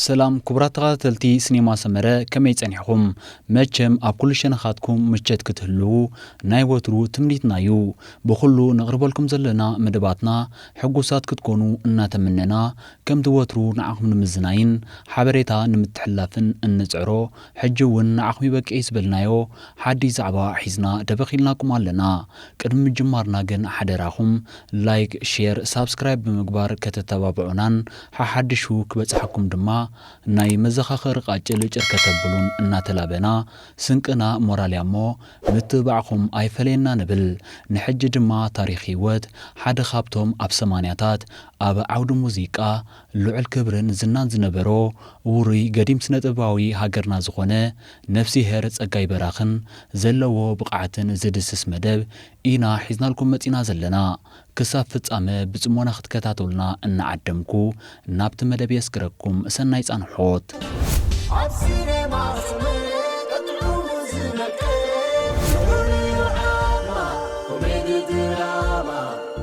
ሰላም ክቡራት ተኸታተልቲ ሲኔማ ሰመረ፣ ከመይ ጸኒሕኹም? መቸም ኣብ ኩሉ ሸነኻትኩም ምቸት ክትህልዉ ናይ ወትሩ ትምኒትና እዩ። ብኹሉ ነቕርበልኩም ዘለና መደባትና ሕጉሳት ክትኮኑ እናተመነና፣ ከምቲ ወትሩ ንዓኹም ንምዝናይን ሓበሬታ ንምትሕልላፍን እንጽዕሮ፣ ሕጂ እውን ንዓኹም ይበቅዕ ዝበልናዮ ሓድሽ ዛዕባ ሒዝና ደበኽ ኢልናኩም ኣለና። ቅድሚ ምጅማርና ግን ሓደራኹም ላይክ፣ ሼር፣ ሳብስክራይብ ብምግባር ከተተባብዑናን ሓሓድሹ ክበጽሓኩም ድማ ናይ መዘኻኸሪ ቃጭል ጭር ከተብሉን እናተላበና፣ ስንቅና ሞራል እያ እሞ ምትብባዕኹም ኣይፈለየና ንብል። ንሕጂ ድማ ታሪኽ ህይወት ሓደ ካብቶም ኣብ ሰማንያታት ኣብ ዓውዲ ሙዚቃ ልዑል ክብርን ዝናን ዝነበሮ ውሩይ ገዲም ስነ-ጥበባዊ ሃገርና ዝኾነ ነፍሲሄር ጸጋይ በራኽን ዘለዎ ብቕዓትን ዝድስስ መደብ ኢና ሒዝናልኩም መጺና ዘለና። ክሳብ ፍጻመ ብጽሞና ክትከታተሉና እናዓደምኩ፣ ናብቲ መደብ የስግረኩም። ሰናይ ጻንሖት። ኣብ ሲኔማ ስምዒት ጥዑም ዝነቅል፣ ልዑል ዓቕማ፣ ኮሜዲ ድራማ፣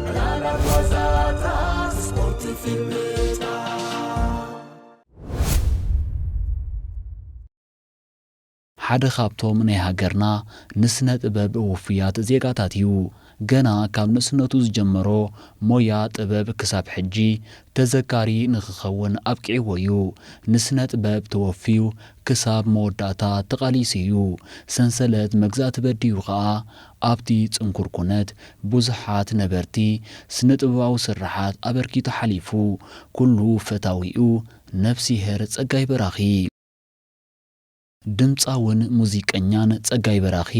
ዕላላት ዋዛታት፣ ስፖርት ፊልምታት። ሓደ ካብቶም ናይ ሃገርና ንስነ ጥበብ ውፉያት ዜጋታት እዩ። ገና ካብ ንእስነቱ ዝጀመሮ ሞያ ጥበብ ክሳብ ሕጂ ተዘካሪ ንኽኸውን ኣብቂዕዎ እዩ። ንስነ ጥበብ ተወፍዩ ክሳብ መወዳእታ ተቓሊሱ እዩ። ሰንሰለት መግዛእቲ በድዩ ኸኣ ኣብቲ ጽንኩር ኩነት ብዙሓት ነበርቲ ስነ ጥበባዊ ስርሓት ኣበርኪቱ ሓሊፉ። ኩሉ ፈታዊኡ ነፍሲሄር ጸጋይ በራኺ። ድምጻውን ሙዚቀኛን ጸጋይ በራኺ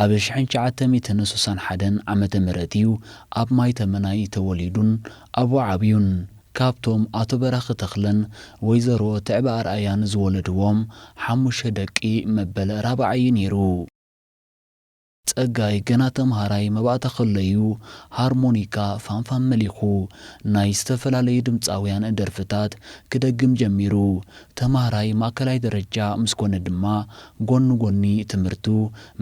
ኣብ ሽሕን ትሽዓተ ሚእትን ስሳን ሓደን ዓመተ ምህረት እዩ ኣብ ማይ ተመናይ ተወሊዱን ኣብኡ ዓብዩን። ካብቶም ኣቶ በራኺ ተኽለን ወይዘሮ ትዕበ ኣርኣያን ዝወለድዎም ሓሙሽተ ደቂ መበል ራብዓይ እዩ ነይሩ። ጸጋይ ገና ተምሃራይ መባእታ ከሎ እዩ ሃርሞኒካ፣ ፋንፋን መሊኹ ናይ ዝተፈላለዩ ድምጻውያን ደርፍታት ክደግም ጀሚሩ። ተምሃራይ ማእከላይ ደረጃ ምስ ኮነ ድማ፣ ጎኒ ጎኒ ትምህርቱ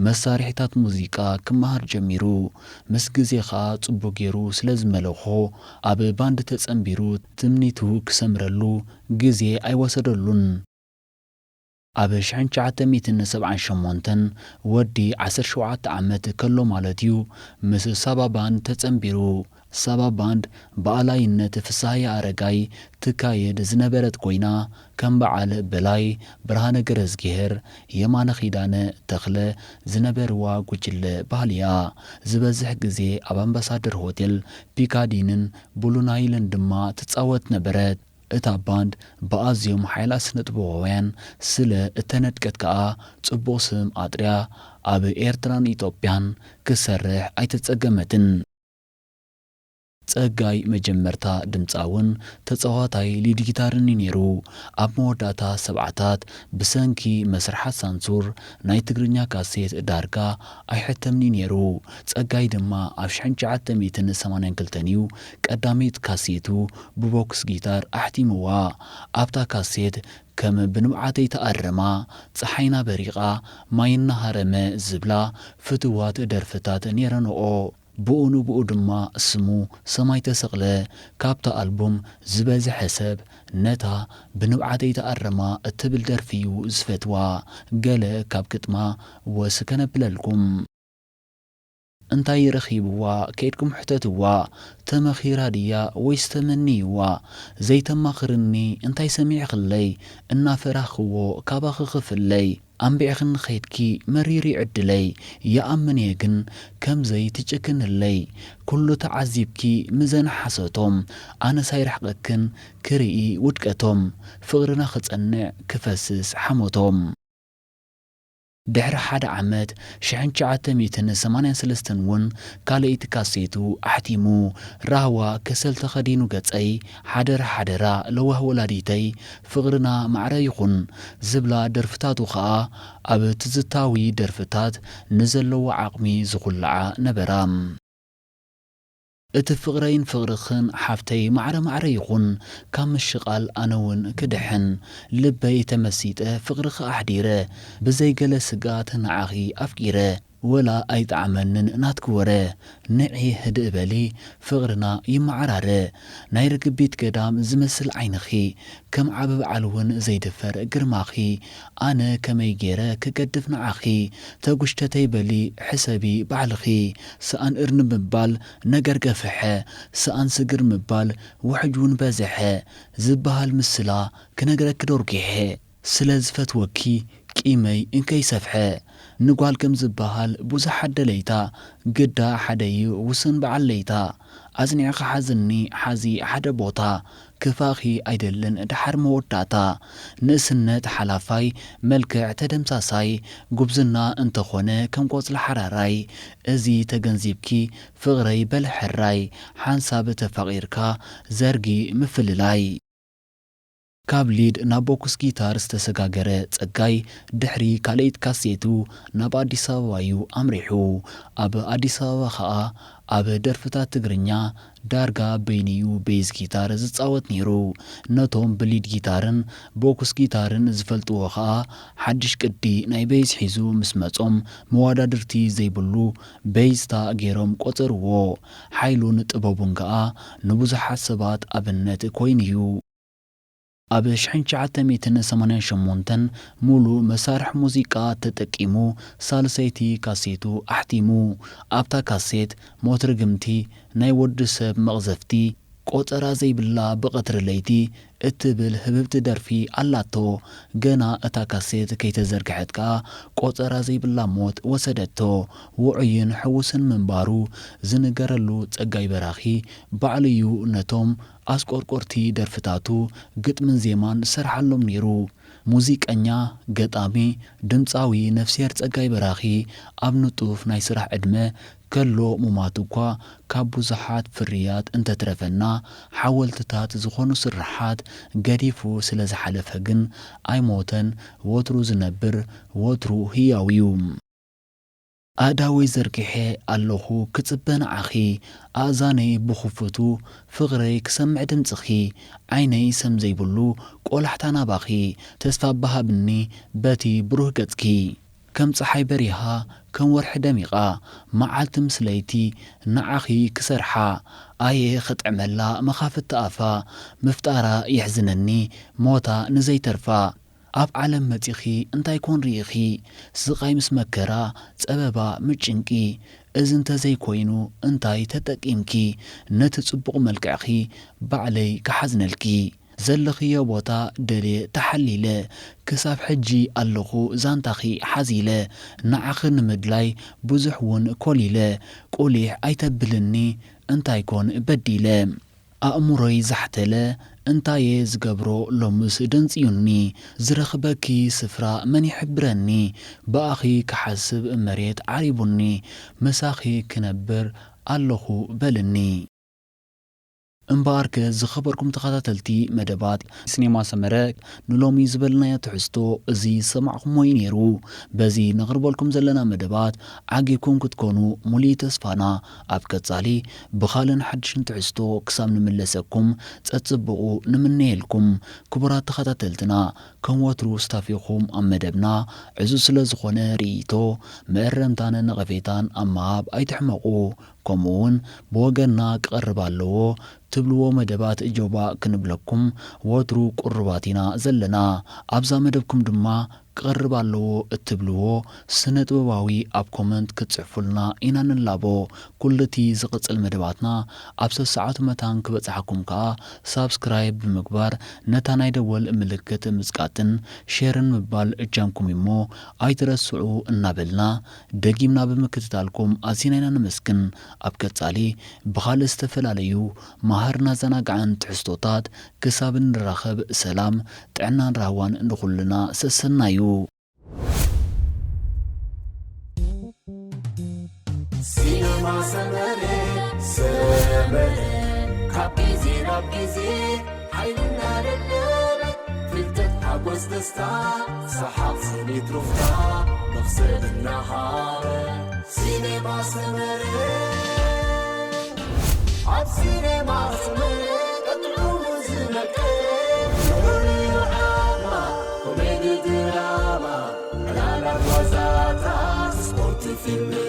መሳርሒታት ሙዚቃ ክመሃር ጀሚሩ። ምስ ግዜ ኸኣ ጽቡቕ ገይሩ ስለ ዝመለኾ፣ ኣብ ባንድ ተጸንቢሩ ትምኒቱ ክሰምረሉ ግዜ ኣይወሰደሉን። ኣብ ሽሕን ትሽዓተ ሚእትን ሰብዓን ሸሞንተን ወዲ ዓሰርተ ሸውዓተ ዓመት ከሎ ማለት እዩ፣ ምስ ሳባ ባንድ ተጸንቢሩ። ሳባ ባንድ ብኣላይነት ፍስሃየ ኣረጋይ ትካየድ ዝነበረት ኮይና፣ ከም በዓል በላይ፣ ብርሃነ ገረዝግሄር፣ የማነ ኪዳነ፣ ተኽለ ዝነበርዋ ጉጅለ ባህሊ እያ። ዝበዝሕ ግዜ ኣብ ኣምባሳደር ሆቴል፣ ፒካዲንን ብሉ ናይልን ድማ ትጻወት ነበረት። እታ ባንድ ብኣዝዮም ሓያላት ስነ-ጥበባውያን ስለ እተነድቀት ከኣ፣ ጽቡቕ ስም ኣጥርያ ኣብ ኤርትራን ኢትዮጵያን ክሰርሕ ኣይተጸገመትን። ጸጋይ መጀመርታ ድምጻውን ተጻዋታይ ሊድ ጊታርን እዩ ነይሩ። ኣብ መወዳእታ ሰብዓታት ብሰንኪ መስርሓት ሳንሱር ናይ ትግርኛ ካሴት ዳርጋ ኣይሕተምን እዩ ነይሩ። ጸጋይ ድማ ኣብ ሽሕን ትሽዓተ ሚእትን ሰማንያን ክልተን እዩ ቀዳመይቲ ካሴቱ ብቦክስ ጊታር ኣሕቲምዋ። ኣብታ ካሴት ከም ብንብዓተይ ተኣረማ፣ ጸሓይና በሪቓ፣ ማይና ሃረመ ዝብላ ፍትዋት ደርፍታት ነይረንኦ። ብኡ ንብኡ ድማ ስሙ ሰማይ ተሰቕለ። ካብታ ኣልቡም ዝበዝሐ ሰብ ነታ ብንብዓተይ ተኣረማ እትብል ደርፊ እዩ ዝፈትዋ። ገለ ካብ ግጥማ ወስ ከነብለልኩም። እንታይ ረኺብዋ ከይድኩም ሕተትዋ፣ ተመኺራ ድያ ወይስ ተመንይዋ? ዘይተማኽርኒ እንታይ ሰሚዕኽለይ? እናፈራኽዎ ካባኺ ክፍለይ። ኣንቢዕኽኒ ኸይድኪ መሪር እዩ ዕድለይ። ይኣምን እየ ግን ከምዘይ ትጭክንለይ። ኩሉ ተዓዚብኪ ምዘን ሓሶቶም። ኣነስ ኣይርሕቐክን ክርኢ ውድቀቶም። ፍቕርና ክጸንዕ ክፈስስ ሓሞቶም። ድሕሪ ሓደ ዓመት ሽሕን ትሽዓተ ሚእትን ሰማንያን ሰለስተን እውን ካልኣይቲ ካሴቱ ኣሕቲሙ። ራህዋ ከሰል ተኸዲኑ ገጸይ፣ ሓደራ ሓደራ ለዋህ ወላዲተይ፣ ፍቕርና ማዕረ ይኹን ዝብላ ደርፍታቱ ኸኣ ኣብ ትዝታዊ ደርፍታት ንዘለዎ ዓቕሚ ዝኹልዓ ነበራ። እቲ ፍቕረይን ፍቕርኽን ሓፍተይ ማዕረ ማዕረ ይኹን፣ ካብ ምሽቓል ኣነ እውን ክድሕን። ልበይ ተመሲጠ ፍቕርኺ ኣሕዲረ፣ ብዘይ ገለ ስግኣት ንዓኺ ኣፍቂረ። ወላ ኣይጠዓመንን ናትኪ ወረ፣ ንዒ ህድእ በሊ ፍቕርና ይመዓራረ። ናይ ርግቢት ገዳም ዝመስል ዓይንኺ፣ ከም ዓቢ በዓል እውን ዘይድፈር ግርማኺ። ኣነ ከመይ ገይረ ክገድፍ ንዓኺ፣ ተጉሽተተይ በሊ ሕሰቢ ባዕልኺ። ሰኣን እርኒ ምባል ነገር ገፍሐ፣ ሰኣን ስግር ምባል ውሕጅ እውን በዝሐ። ዝበሃል ምስላ ክነግረኪ ዶርጊሐ። ስለ ዝፈትወኪ ቂመይ እንከይሰፍሐ። ንጓል ከም ዝበሃል ብዙሓት ደለይታ፣ ግዳ ሓደ እዩ ውሱን በዓል ለይታ። ኣጽኒዕኺ ሓዝኒ ሓዚ ሓደ ቦታ፣ ክፋእኺ ኣይደልን ደሓር መወዳእታ። ንእስነት ሓላፋይ፣ መልክዕ ተደምሳሳይ፣ ጉብዝና እንተኾነ ከም ቆጽሊ ሓራራይ። እዚ ተገንዚብኪ ፍቕረይ በሊ ሕራይ፣ ሓንሳብ ተፋቒርካ ዘርጊ ምፍልላይ። ካብ ሊድ ናብ ቦክስ ጊታር ዝተሰጋገረ ጸጋይ፣ ድሕሪ ካልኣይቲ ካሴቱ ናብ ኣዲስ ኣበባ እዩ ኣምሪሑ። ኣብ ኣዲስ ኣበባ ኸኣ ኣብ ደርፍታት ትግርኛ ዳርጋ በይኑ'ዩ ቤዝ ጊታር ዝጻወት ነይሩ። ነቶም ብሊድ ጊታርን ቦክስ ጊታርን ዝፈልጥዎ ኸኣ፣ ሓድሽ ቅዲ ናይ ቤዝ ሒዙ ምስ መጾም፣ መወዳድርቲ ዘይብሉ ቤዝታ ገይሮም ቆጸርዎ። ሓይሉን ጥበቡን ከኣ ንብዙሓት ሰባት ኣብነት ኮይኑ'ዩ። ኣብ ሽሕን ትሽዓተ ሚእትን ሰማንያን ሸሞንተን ሙሉ መሳርሒ ሙዚቃ ተጠቂሙ ሳልሰይቲ ካሴቱ ኣሕቲሙ። ኣብታ ካሴት ሞት ርግምቲ፣ ናይ ወዲ ሰብ መቕዘፍቲ፣ ቆጸራ ዘይብላ ብቐትሪ ለይቲ እትብል ህብብቲ ደርፊ ኣላቶ። ገና እታ ካሴት ከይተዘርግሐት ከኣ ቆጸራ ዘይብላ ሞት ወሰደቶ። ውዑይን ሕዉስን ምንባሩ ዝንገረሉ ጸጋይ በራኺ ባዕሉ'ዩ ነቶም ኣስቆርቆርቲ ደርፍታቱ ግጥምን ዜማን ዝሰርሓሎም ነይሩ። ሙዚቀኛ፣ ገጣሚ፣ ድምጻዊ ነፍስሄር ጸጋይ በራኺ ኣብ ንጡፍ ናይ ስራሕ ዕድመ ከሎ ሙማቱ እኳ ካብ ብዙሓት ፍርያት እንተትረፈና፣ ሓወልትታት ዝኾኑ ስርሓት ገዲፉ ስለ ዝሓለፈ ግን ኣይሞተን፣ ወትሩ ዝነብር፣ ወትሩ ህያው እዩ። ኣእዳወይ ዘርጊሐ ኣለኹ ክጽበ ንዓኺ፣ ኣእዛነይ ብኽፉቱ ፍቕረይ ክሰምዕ ድምጽኺ፣ ዓይነይ ሰም ዘይብሉ ቆላሕታ ናባኺ፣ ተስፋ ኣባ ሃብኒ በቲ ብሩህ ገጽኪ። ከም ጸሓይ በሪሃ ከም ወርሒ ደሚቓ፣ መዓልቲ ምስ ለይቲ ንዓኺ ክሰርሓ፣ ኣየ ክጥዕመላ መኻፍቲ ኣፋ፣ ምፍጣራ የሕዝነኒ ሞታ ንዘይተርፋ። ኣብ ዓለም መጺኺ እንታይ ኮን ርኢኺ? ስቓይ ምስ መከራ፣ ጸበባ ምስ ጭንቂ፣ እዚ እንተዘይኮይኑ እንታይ ተጠቂምኪ? ነቲ ጽቡቕ መልክዕኺ ባዕለይ ክሓዝነልኪ። ዘለኽዮ ቦታ ደልየ ተሓሊለ፣ ክሳብ ሕጂ ኣለኹ ዛንታኺ ሓዚለ፣ ንዓኺ ንምድላይ ብዙሕ እውን ኮሊለ፣ ቁሊሕ ኣይተብልኒ እንታይ ኮን በዲለ? ኣእምሮይ ዛሕተለ፣ እንታየ ዝገብሮ ሎምስ ደንጽዩኒ፣ ዝረኽበኪ ስፍራ መን ይሕብረኒ፣ ብኣኺ ክሓስብ መሬት ዓሪቡኒ፣ ምሳኺ ክነብር ኣለኹ በልኒ። እምበኣርከ ዝኸበርኩም ተኸታተልቲ መደባት ሲኔማ ሰመረ፣ ንሎሚ ዝበልናዮ ትሕዝቶ እዚ ዝሰማዕኹሞ እዩ ነይሩ። በዚ ነቕርበልኩም ዘለና መደባት ዓጊብኩም ክትኮኑ ሙሉእ ተስፋና። ኣብ ቀጻሊ ብኻልእን ሓድሽን ትሕዝቶ ክሳብ ንምለሰኩም ጸጽብቑ ንምነየልኩም። ክቡራት ተኸታተልትና፣ ከም ወትሩ ስታፊኹም ኣብ መደብና ዕዙዝ ስለ ዝኾነ ርኢቶ፣ መእረምታን ነቐፌታን ኣብ ምሃብ ኣይትሕመቑ። ከምኡውን ብወገንና ክቐርብ ኣለዎ ትብልዎ መደባት ጆባ ክንብለኩም ወትሩ ቅሩባት ኢና ዘለና። ኣብዛ መደብኩም ድማ ክቐርብ ኣለዎ እትብልዎ ስነ ጥበባዊ ኣብ ኮመንት ክትጽሕፉልና ኢና ንላቦ። ኩሉቲ ዝቕጽል መደባትና ኣብ ሰሰዓቱ መታን ክበጽሓኩም ከኣ ሳብስክራይብ ብምግባር ነታ ናይ ደወል ምልክት ምጽቃጥን ሼርን ምባል እጃምኩም እዩሞ ኣይትረስዑ እናበልና ደጊምና ብምክትታልኩም ኣዚና ኢና ነመስግን። ኣብ ቀጻሊ ብኻልእ ዝተፈላለዩ መሃርን ኣዘናጋዕን ትሕዝቶታት ክሳብ እንራኸብ ሰላም፣ ጥዕናን ራህዋን ንኹልና ሰሰናዩ። ሲነማ ሰመረ፣ ሰመረ፣ ካብ ግዜ ናብ ግዜ ሓይልና ለለበ፣ ፍልጠት ሓጎስ ደስታ፣ ሰሓቕ ስኒት ሩፍታ፣ መኽሰብ እናሃበ። ሲነማ ሰመረ፣ ኣብ ሲነማ ሰመረ፣ ቀጥዑ ዝመቀ፣ ፍቕሪ ዓማ፣ ኮሜዲ ድራማ፣ ዕላላት ዋዛታት፣ ስፖርት Filme